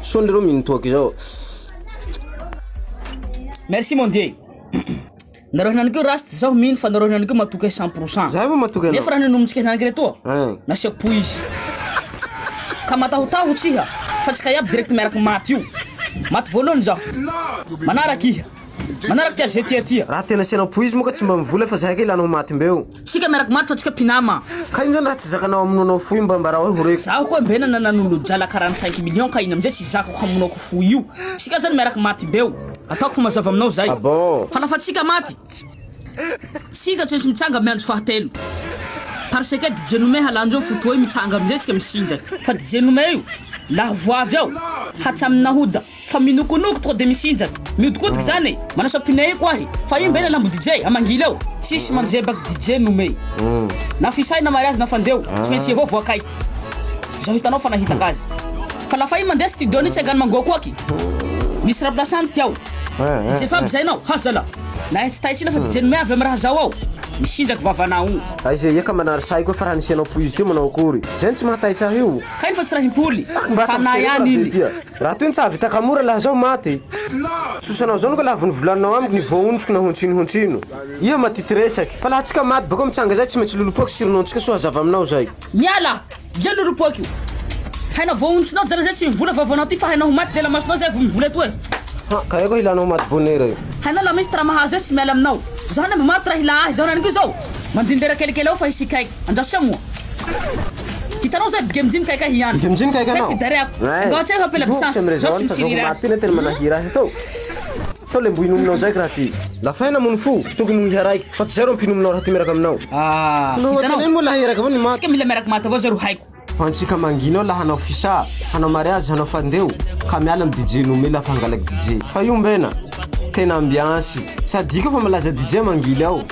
Soa leroa mino toaky zao. Merci mon Dieu. Nareo henany koa rasty zaho mino fa nareo henany koa matoky ahy 100%. Zahay moa matoky anao. Nefa raha ninomintsika henaniky retoa, Hein. nasiako poizy. Ka matahotahotsy iha fa tsika iaby direct miaraky maty io. Maty voalohany zaho. Manaraky iha. Manaraky ty aze tia tia. Raha tena asianao poizy moa ka tsy mba mivola fa zahay kay ilana ho maty mbeo. Tsika miaraky maty fa tsika mpinama. Ka ino zany raha tsy zakanao hamonoanao fo io mba ambarao ahy ho reko. Zaho koa mbe nananan'olo jala 45 millions ka ino amizay tsy zakako hamonoako fo io. Tsika zany miaraky maty mbeo. Ataoko fa mazava aminao zay. Ah bon. Fa lafa tsika maty. Tsika tsy maintsy mitsanga miandro fahatelo. Parce que DJ Noumé halandreo fotoa io mitsanga amizay tsika misinjaky. Fa DJ Noumé io laha voavy ao hatsaminahoda. Fa minokonoko tonga de misinjaka. Mihodikodiky zany e! Manasa pneu ko ahy fa io mbela lambo DJ amangily ao. Tsisy manjebaky DJ Nome. Na fisay na mariazy na fandeo tsy maintsy avao voakaiky. Zao hitanao fa nahitaka azy. Fa lafa i mandeha studio ny tsangany mangoakoaky. Misy remplaçant ty ao. DJ Fab zay nao, ha zala. Na tsy taitsy ina fa DJ Nome avy am raha zao ao. Misindraky vavanao. Aiza ia ka manary sahy koa fa raha nisianao poizy teo manao akory? Zay no tsy mahataitsa ahy io. Ka iny fa tsy raha himpoly. Mba Fa na ataovy ihany sérieux iny. raha be ty a. Raha toy ny tsy hahavita kamora laha zaho maty. Tsosanao zao ka laha vao nivolaninao amiko ny voaonjiko na hontsino hontsino. Iha matity resaky. Fa laha tsika maty bakeo mitsanga zay tsy maintsy lolopoaky sironaontsika soa hazava aminao zay. Miala! Ia lolopoaky io. Hainao voaontsinao jala zay tsy mivola vavanao ty fa hainao ho maty lela masonao zay vao mivola eto e. Ha, ka aia koa hilanao ho maty bonera io. Hainao laha misy ty raha mahazo ahy tsy miala aminao. Zaho anie mba maro ty raha hila ahy zaho naniko izao. Mandinidera kelikely ao fa hisy hikaiky. Andraso eo moa. Hitanao zay bgemjy mikaikay hiany. Bgemjy mikaikay Kay anao. tsy dareako. Ay, Angao tsy hampela Hiboboky puissance. tsy Zaho am'rezao tsy any fa zaho mitsiriry ho azy. maty io ne tena manahira ahy. Atao. Atao le mbo inominao ndraiky raha ty. Lafa hainao mono fo, tokony ho iharaiky, fa tsy zay ro ampinominao raha ty miaraka aminao. Ah, No hitanao. teneno moa laha iaraka avao ny maty. Tsika mila miaraka maty avao zay ro haiko. Ho antsika mangina ao laha hanao fisa, hanao mariage, hanao fandeo, ka miala am DJ Nome lafa hangalaky DJ. Fa io mbena, tena ambiance. Sady io koa fa malaza DJ mangily ao.